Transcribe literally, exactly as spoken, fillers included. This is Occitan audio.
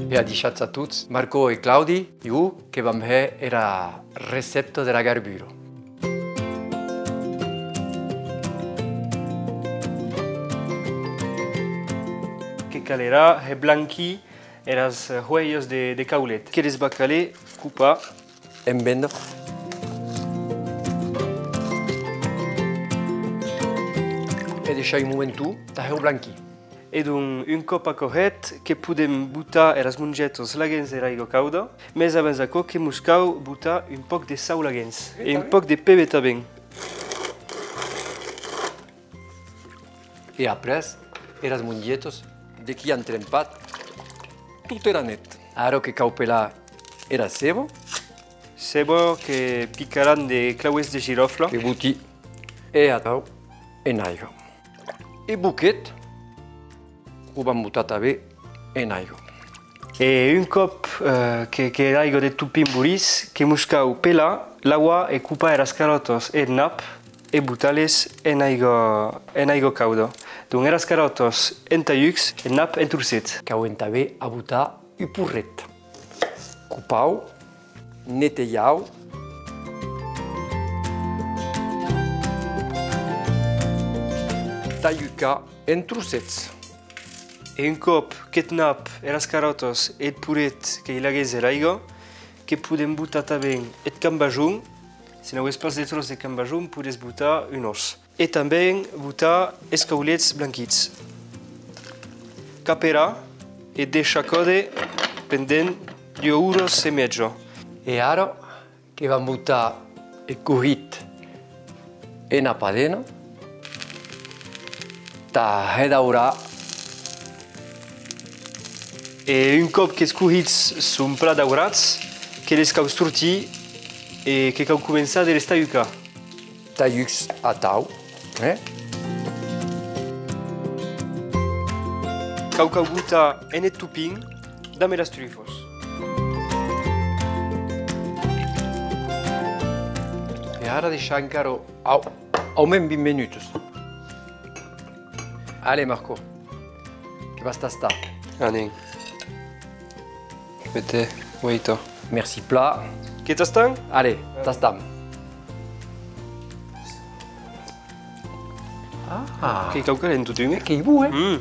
E adishatz a tots, Marco e Claudi, jo que vam hèr era recèpta de la garbura. Que calerà hèr blanquir eras huelhas de, de caulet. Que les va caler copar en benda. E deishar un momenton tà hèr blanquir. E donc, un còp aquò hèt, que podem botar eras mongetas laguens dera aiga cauda, mès abans aquò que mos cau botar un pòc de sau laguens e un pòc de pebe tanben. E après, eras mongetas de qui an trempat tota era net. Ara que cau pelar era ceba. Ceba que picaràn de clauets de giròfla. Que boti e atau en aiga. E boquet, o vam botar tanben en aiga. E un còp, eh, que, que era aiga deth topin bolís, que mos cau pelar, lauar e copar eras caròtas en nap e botar-les en aiga, en aiga cauda. Donc eras caròtas en talhucs, en nap en trocets. Cau entanben abotar un porret. Copau, netejau. Talhucar en trocets. E un còp qu'eth nap, eras caròtas e eth porret qu'ei laguens er aiga, que podem botar tanben eth cambajon. Se n'aues pas de tròç de cambajon, podes botar un òs. E tanben botar es caulets blanquits. Caperar e deishar còde pendent duas oras e mièja. E ara que vam botar eth cohit ena padena, tà hèr daurar. E un còp qu'es cohits son plan daurats, que les cau sortir e que cau començar de les talhucar. Talhucs atau, eh? Qu'ac cau botar en eth topin damb eras trufas. E ara deishar encara au, au mens vint minutas. Allez, Marco, que vas tastar. Anem. Mete, guaita. Merci plan. Que tastam? Allez, tastam. Ah. Que cau calent totun, eh? Qu'ei bon, eh? Mm.